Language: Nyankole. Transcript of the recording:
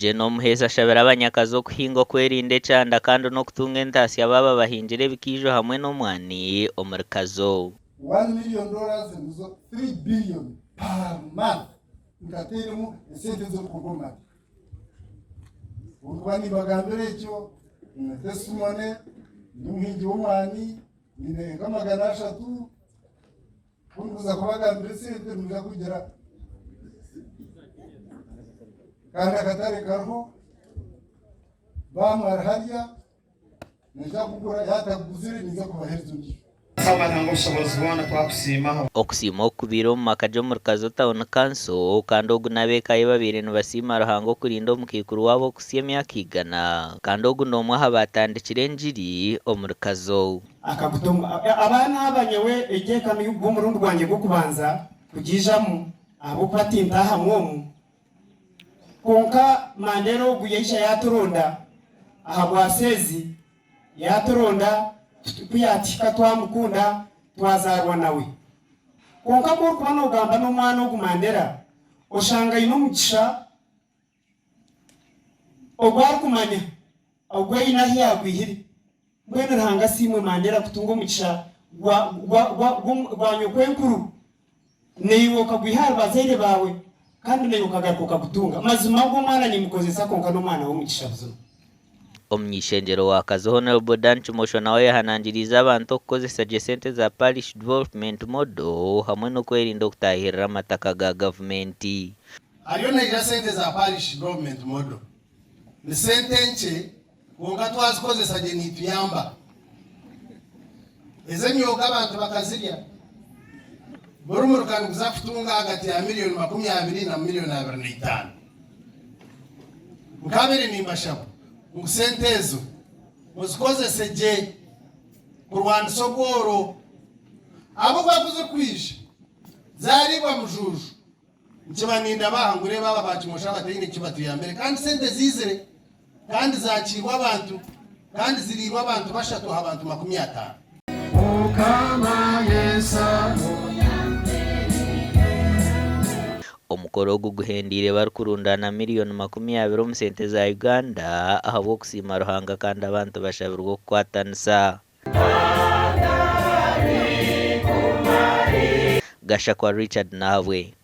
Jane Omuheesi ashabire abanyakazi okuhinga okwerinda ekyanda kandi n'okutunga entaasya baaba bahingire ebikiijo hamwe n'omwani omuri Kazo. One million dollars nizo 3 billion per month nkateiremu esente ezirikuruga omu mata. Obu ndikuba nimbagambira ekyo, nyine testimony, ndi omuhingi w'omwani, nyine nk'amagana ashatu, ku ndikuza kubagambira esente nimwija kugira kandi akatare kariho, baamara harya. Naija kugura, yaaba ataguzire ninza kubaheereza ondiijo. Mukama Ruhanga Obushoboorozi bwona twakusiima ahabwa. Okusiima oku kubaire omu maka g'omuri Kazo Town Council kandi ogu n'abeeka ye babaire nibasiima Ruhanga okurinda omukaikuru waabo okuhitsya emyaka igana kandi ogu n'omwe aha baatandikire engiri omuri Kazo. Akaguta omu abaana aba nyowe egi eka nigwo omurundi gwangye gw'okubanza kugiijamu ahabw'okuba tintaahamu omu. Kwonka Mandela ogu yaija yaaturonda aha bwaseezi, yaaturonda ku yaatuhika twamukunda twazaarwa nawe. Kwonka ku orikuba noogamba n'omwana ogu Mandela, oshanga aine omugisha ogu arikumanya, ogu aine ahu yaagwihire. Mbwenu Ruhanga asiimwe Mandela kutunga omugisha gwa gwa gwa gwa nyokwenkuru naiwe okagwiha ahari bazaire baawe kandi naiwe okagaruka okagutunga. Mazima ogwo omwana nimukozesa kwonka n'omwana w'omugisha buzima. Omuny'eishengyero wa Kazo Honourable Dan Kimosho nawe ayehanangiriize abantu okukozesa gye sente za Parish Development Model hamwe n'okwerinda okutaahirira amataka ga gavumenti. Hariyo naija sente za Parish Development Model. Ni sente nkye Kwonka twazikozesa gye nituyamba. Ez'emyoga abantu bakazirya. Buri muruka niguza kutunga ahagati ya miriyoni 20 na miriyoni 25. Nkabire nimbashaba ngu sente ezo muzikozese gye kurwanisa obworo. Ahabw'okuba kuzirikwija zariibwa mujuuju. Nkiba nindaba aha ngu reeba aba ba Kimosho abataine eki batuyambire kandi sente ziizire kandi zaakiirwe abantu kandi ziriirwe abantu bashatu aha bantu 50. Omukoro ogu guhendeire barikurundaana miriyoni 20 omu sente za Uganda ahabw'okusiima Ruhanga kandi abantu bashabirwe okukwatanisa. Gashakwa Richard Nahabwe.